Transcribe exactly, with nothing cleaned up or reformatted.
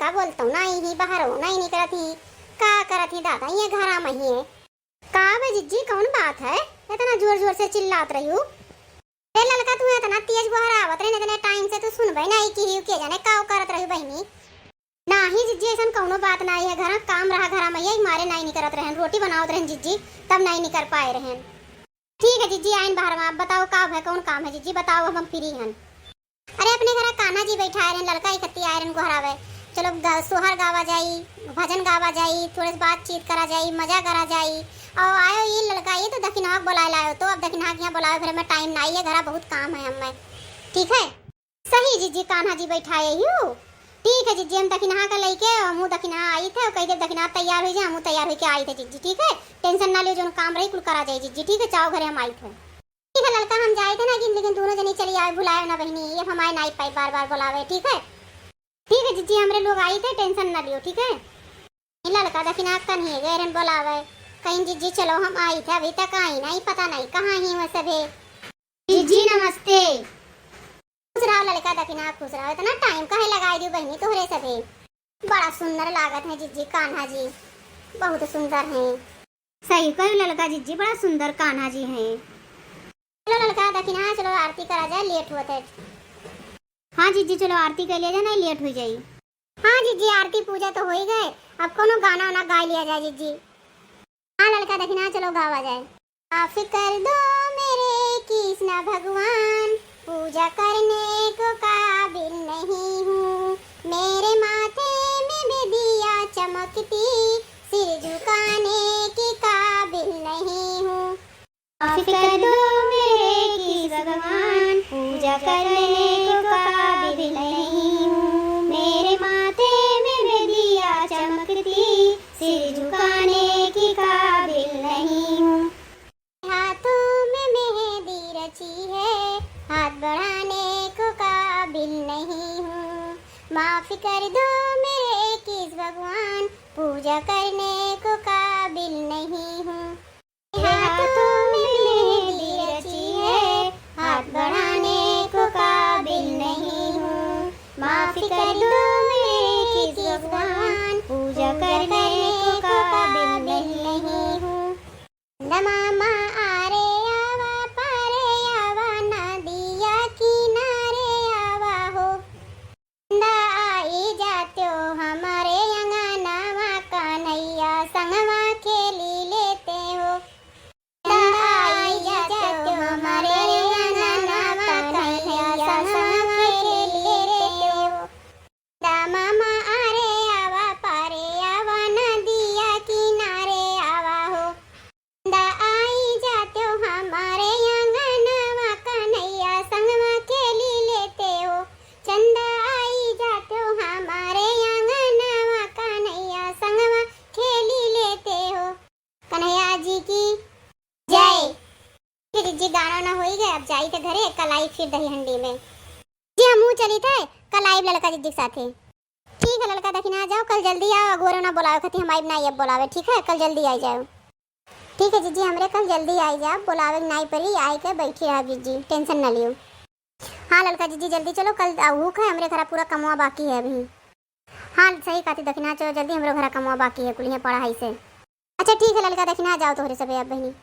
का बोलतौ, नाहीं ही, बहरौ नाहीं निकरत ही, का करत ही दादा, ये घरा मा ही है। का बे जिज्जी, कौन बात है, इतना जोर जोर से चिल्लात रह्यू? ए ललका, तू इतना तेज गोहरावत रहे, इतने टाइम से तू सुनबे नाहीं किहिउ, के जाने का करत रह्यू बहिनी। नाहीं जिज्जी, अइसन कौनो बात नाहीं है, घरा काम रहा, घरा मा यही मारे नाहीं निकरत रहन, रोटी बनावत रहन जिज्जी, तब नाहीं निकर पाए रहन। ठीक है जिज्जी, आइन बहरवा, अब बताओ का है, कौन काम है जिज्जी, बताओ, अब हम फ्री हन। अरे अपने घरा कान्हा जी बैठाए रहन, ललका इकट्ठी आए रहन गोहरावे, चलो ग-, सोहर गावा जाई, भजन गावा जाई, थोड़े से बातचीत करा जाई, मजा करा जाई। और आयो ये ललका, ये तो दखिनहा के बोलाए लायो, तो अब दखिनहा के यहाँ बोलावे फिर हमें टाइम नाहीं है, घरा बहुत काम है हमें। ठीक है। सही जिज्जी, कान्हा जी बैठाए हियो। ठीक है जिज्जी, हम दखिनहा का लइके, हमहू दखिनहा आइत है, कही देब दखिनहा तैयार होइ जाए, हमहू तैयार होइके आइत है जिज्जी, ठीक है? टेंशन ना लियो, जौन काम रही कुल करा जाई जिज्जी, ठीक है? चाओ घरे हम आइत है। ठीक है ललका, हम जाइत है ना, लेकिन, लेकिन दोनों जनी चली आवे, भुलाए ना बहिनी, ये हम आए नाहीं पाई बार बार बोलावे, ठीक है? ठीक है जिज्जी, हमरे लोग आइत है, टेंशन ना लियो, ठीक है? ई ललका दखिनहा कन्हे गए रहन बोलावे, कहीं जिज्जी चलो हम आइत है, अभी तक आई नाहीं, पता नाहीं कहाँ ही हुआ सभे। जिज्जी नमस्ते। खुश रहो ललका दखिनहा, खुश रहो। इतना टाइम काहे लगाई दियो बहिनी तोहरे सभे? बड़ा सुंदर लागत है जिज्जी कान्हा जी, बहुत सुंदर हैं। सही कही ललका जिज्जी, बड़ा सुंदर कान्हा जी हैं। चलो ललका दखिनहा, चलो आरती करा जाए, लेट होत है। हाँ जिज्जी, चलो आरती कर लिया जाए, नाहीं लेट होइ जाई। हाँ जिज्जी, आरती पूजा तो होइ गए, अब कौनो गाना वाना गाय लिया जाए जिज्जी। हाँ ललका दखिनहा, चलो गावा जाए। माफ कर दो मेरे कृष्ण भगवान, पूजा करने को काबिल नहीं हूँ। मेरे माथे में बिंदिया चमकती, सिर झुकाने के काबिल नहीं हूँ। माफ कर दो मेरे कृष्ण भगवान, पूजा करने को काबिल नहीं हूँ। मेरे माथे में बिंदिया चमकती, सिर झुकाने की काबिल नहीं हूँ। हाथों में मेहंदी रची है, हाथ बढ़ाने को काबिल नहीं हूँ। माफ कर दो मेरे कृष्ण भगवान, पूजा करने को काबिल नहीं हूँ। हाथों में मेहंदी रची है, हाथ बढ़ाने को काबिल नहीं हूँ। माफ कर दो मेरे कृष्ण भगवान, पूजा करने को काबिल नहीं हूँ। चंदा मामा आरे आवा, पारे आवा, नदिया किनारे आवा हो। चंदा आई जात्यो हमारे अंगनवा, कन्हैया संगवा खेली लेते हो। चंदा आई जात्यो हमारे अंगनवा, कन्हैया संगवा खेली लेते हो। चंदा मामा आरे आवा, पारे आवा, नदिया किनारे आवा हो। चंदा आई जात्यो हमारे अंगनवा, कन्हैया संगवा खेली लेते हो। चंदा आई जात्यो हमारे अंगनवा, कन्हैया संगवा खेली लेते हो। कन्हैया जी की जय। फिर जिज्जी गाना ना होई गए, अब जाई थे घरे, कल आई फिर दही हंडी में। जी हमहू चली थे, कल आई ललका जिज्जी के साथे। ठीक है ललका दखिनहा, जाओ कल जल्दी आओ, अगोरो ना बोलावे खातिर हम आइब ना, ये बोलावे, ठीक है, कल जल्दी आई जाओ। ठीक है जिज्जी, हमरे कल जल्दी आई जाओ, बोलावे के नाई पड़ी, आई के बैठी रहा जिज्जी, टेंशन ना लियो। हाँ ललका जिज्जी जल्दी चलो, कल आहूक है, हमरे घरा पूरा कमवा बाकी है अभी। हाँ सही कहती दखिनहा, चलो जल्दी, हमरो घरा कमवा बाकी है, कुलिया पड़ा है इसे। अच्छा ठीक है ललका दखिनहा, जाओ तोहरे सबे अब बहिनी।